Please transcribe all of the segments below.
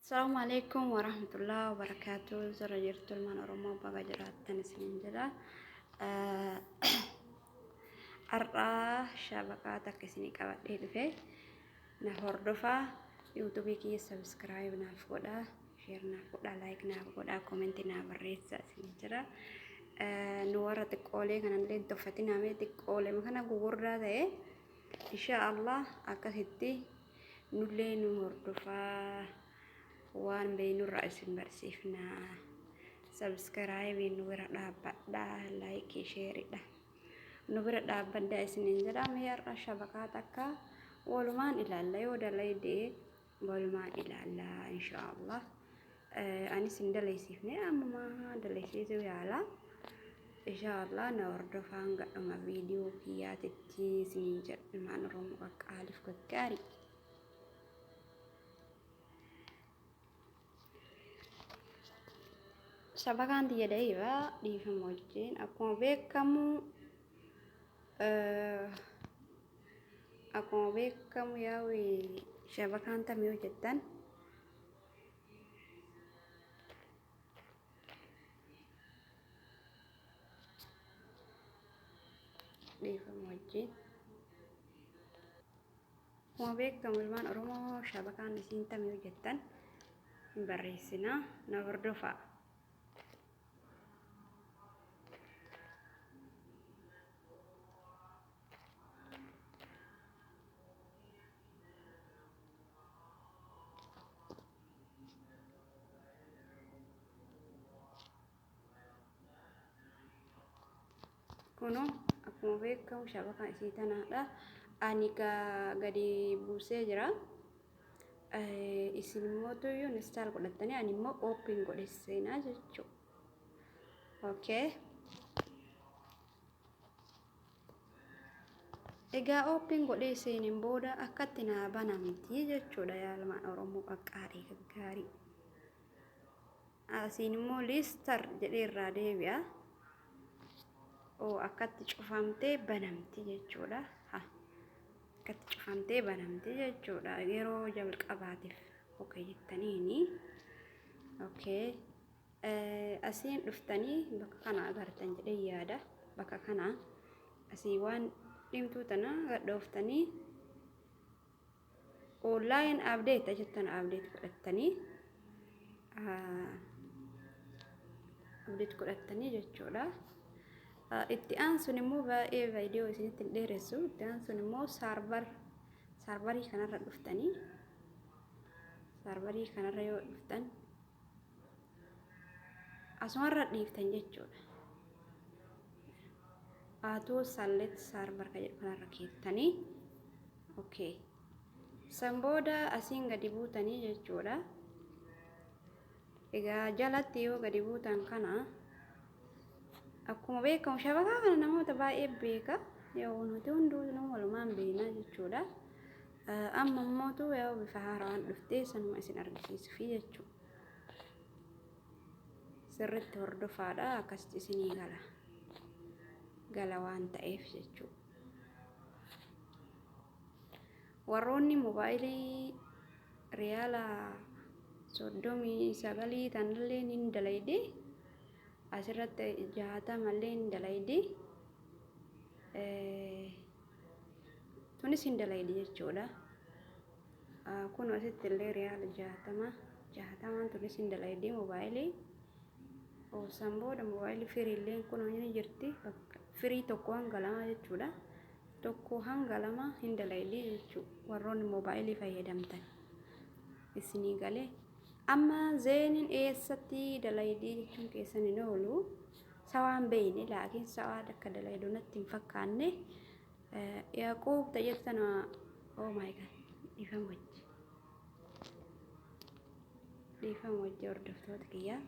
Assalamu alaikum warahmatullahi wabarakatuh. Zara jirtu ilmaan Oromoo baga jiraattan isiniin jedha. Har'aa shabaqaa takka isinii qabadhee dhufe. Na hordofaa. Yuutuubii kiyya sabiskiraayib naaf godhaa. Sheer naaf godhaa. Laayik naaf godhaa. Koomentii naaf barreessaa isiniin jedha. Nu warra xiqqoolee kanallee hin tuffatinaa mee xiqqoolee kana gugurdaa ta'e. Insha Allah akkasitti nullee nu hordofaa waan beeynurraa isin barsiifna. Sabskraayibii nu bira dhaabbadhaa, laayikii sheeridha. Nu bira dhaabbadhaa isiniin jedha. Mee har'a shabakaa takka walumaan ilaalla yoo dalaydee walumaan ilaalla insha Allah. Anis hin dalaysiifne ammuma dalaysiisuu yaala. Insha Allah na hordofaa hanga dhuma viidiyoo kiyyaatitti isiniin jedha ilmaan Oromoo qaqqaaliif gaggaarii. Shabakaan tiyya da'iifa dhiifama wajjin akkuma beekamu akkuma beekamu yaa'u shabakaan tam yoo jettan dhiifama wajjin. Akkuma beekamu ilmaan Oromoo shabakaan isiin tam yoo jettan hin barreessina na hordofaa. Kunoo akkuma beekamu shabakaan isii tanaadha. Ani gadi buusee jira. Isin immoo tuyyuu install godhattanii ani immoo open godhe seenaa jechuudha. Okay. Egaa open godhee seeneen booda akkatti naa banamti jechuudha yaa ilmaan Oromoo qaqqaarii gaggaarii. Asiin immoo liistar jedhee irraa deebi'a. Oo akkatti cufamtee banamti jechuudha. Ha akkatti cufamtee banamti jechuudha yeroo jalqabaatiif okay jettaniini. Okay. Asiin dhuftanii bakka kana agartan jedhee yaada. Bakka kana asii waan dhimtuu tana gadhooftanii online update jettan update godhattanii update godhattanii jechuudha. Itti aansuun immoo baay'ee viidiyoo isinitti hin dheeressu. Itti aansuun immoo saarvar saarvarii kanarra dhuftanii saarvarii kanarra yoo dhuftan asumarra dhiiftan jechuudha. Aatoo sallet saarvar kan jedhu kanarra keettanii okay. San booda asiin gadi buutanii jechuudha. Egaa jalatti yoo gadi buutan kana akkuma beekamu shabakaa kana namoota baay'ee beeka. Yoo nuti hunduu walumaan beekna jechuudha. Amma immootu yoo bifa haaraan dhuftee sanuma isin argisiisuufi jechuudha. Sirriitti hordofaadha akkasitti isinii gala. Gala waan ta'eef jechuudha. Warroonni moobaayilii riyaala 39 tanallee ni dalaydi. Asirratti 60llee ni dalaydi. Tunis hin dalaydi jechuudha. Kun asitti illee riyaala 60 60n tunis hin dalaydi moobaayilii. San booda moobaayilii firiilleen kun ni jirti. Firii 1 hanga 2 jechuudha. 1 hanga 2 hin dalaydi jechuudha. Warroonni moobaayilii fayyadamtan. Isinii galee. Amma zeeniin eessatti dalaydii jechuun keessan hin oolu. Sawaan beeyne laakiin sawaa akka dalaydu natti hin fakkaanne. Yaquub tajaajila oh my god dhiifama wajji. Dhiifama wajji hordoftoota kiyyaa.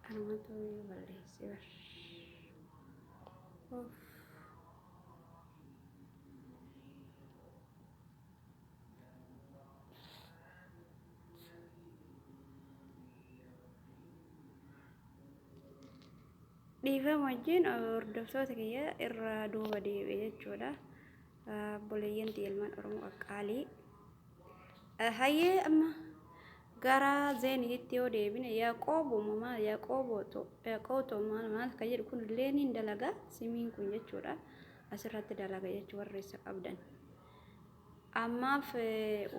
Anumatu balleesse bar. Uff. Dhiifama wajjin hordoftoota kiyya irraa duuba deebi'e jechuudha. Obboleeyyan ilmaan Oromoo qaqqaalii. Hayyee, amma gara Zainitti yoo deebine, Yaaqoobo maal, Yaaqoobo maal maal kan jedhu kun illee ni dalaga simiin kun jechuudha. Asirratti dalaga jechuu warreessa qabdan. Ammaaf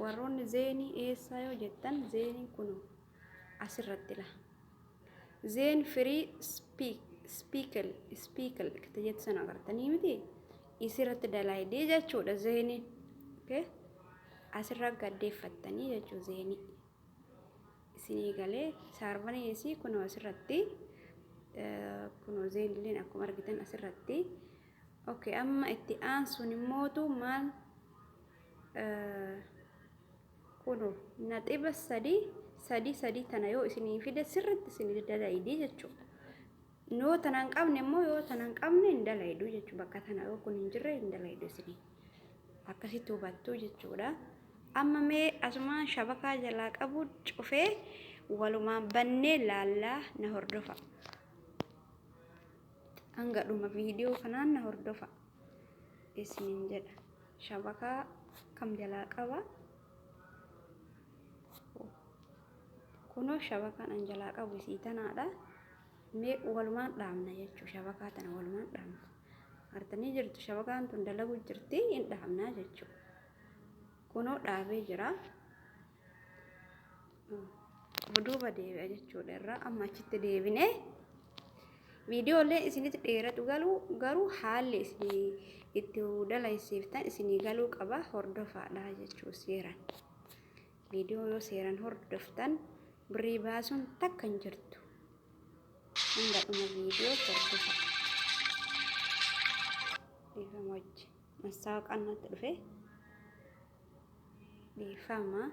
warroonni Zainii eessaa yoo jettan, Zainiin kun asirratti la. Zain free speaker speaker jettu sana agartanii miti, isirratti dalaydee jechuudha Zainiin. Asirra gaddeeffattanii jechuu Zainii. Isinii galee saarvanii isii kunoo asirratti, kunoo Zainilleen akkuma argitan asirratti. Okay, amma itti aansuun immootu maal, kunoo naxiba sadii sadii sadii tana yoo isinii fide sirritti isinii dalaydii jechuudha. Yoo tana hin qabne immoo, yoo tana hin qabne hin dalaydu jechuudha. Bakka tana yoo kun hin jirre hin dalaydu isinii. Akkasitti hubattuu jechuudha. Amma mee asumaan shabakaa jalaa qabu cufee walumaan bannee laallaa, na hordofa. Hanga dhuma viidiyoo kanaan na hordofa isiniin jedha. Shabakaa kam jalaa qaba? Kunoo shabakaan an jalaa qabu isii tanaadha. Mee walumaan dhaabna jechuudha. Shabakaa tana walumaan dhaabna. Artanii jirtu, shabakaan tun dalagu jirti, hin dhaabnaa jechuudha. Kunoo dhaabee jira. Duuba deebi'a jechuudha irraa amma achitti deebinee viidiyoolee isinitti dheeratu galuu, garuu haalli isinii itti dalaysiiftan isinii galuu qaba, hordofaadha jechuu seeran. Viidiyoo yoo seeran hordoftan birrii baasuun takka hin jirtu. Hanga dhuma viidiyoo hordofa. Dhiifama wajji. Mastaawaqaan natti dhufe. Dhiifama.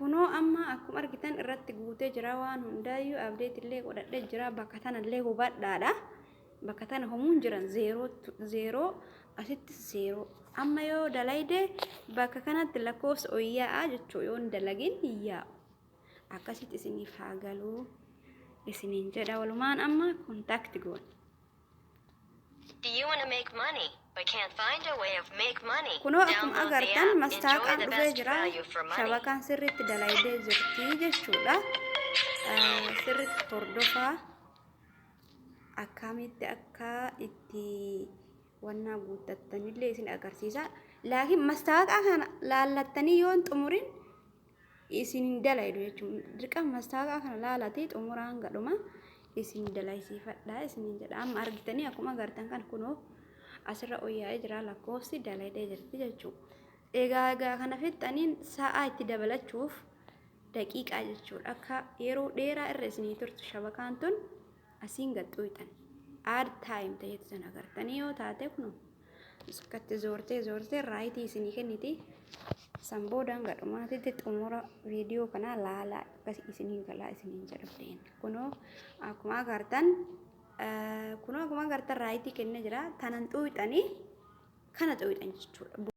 Kunoo amma akkuma argitan irratti guutee jira, waan hundaayyuu update illee godhadhee jira. Bakka tanallee hubadhaadha. Bakka tana homuun jiran zeeroo zeeroo, asitti zeeroo. Amma yoo dalayde bakka kanatti lakkoofsa oyyaa'aa jechuu, yoo hin dalagin hin yaa'u. Akkasitti isiniif haa galuu isiniin jedha. Walumaan amma contact goona. Do you want to make money but can't find a way of make money? Kunoo akkuma Download the agartan app. Enjoy mastaaqaan the dhufee best jira. value for money. Shabakaan sirriitti dalaydee jirti jechuudha. Sirriitti hordofaa, akkamitti akka itti wannaa guuttattanillee isin agarsiisa. Laakiin mastaaqaa kana laallattanii yoo hin xumurin isin hin dalaydu jechuudha. Dirqama mastaaqaa kana laalatee xumuraan gadhuma isin dalaysiifadha isinin jedha. Amma argitanii, akkuma agartan kan kunoo asirra oyyaa'ee jira, lakkoofsi dalaydee jirti jechuudha. Egaa kana fixxaniin sa'aa itti dabalachuuf daqiiqaa jechuudha. Akka yeroo dheeraa irra isinii turtu shabakaan tun asiin gaxxuuxan. Add time ta'etu sana agartanii yoo taate, kunoo akkatti zoortee zoortee rightii isinii kenniti. San boodaan gadhumaatitti xumura viidiyoo kanaa laalaa, akkas isiniin galaa isiniin jedha. Kunoo akkuma agartan rightii kennee jira. Tanan xuuxanii kana xuuxan jechuudha.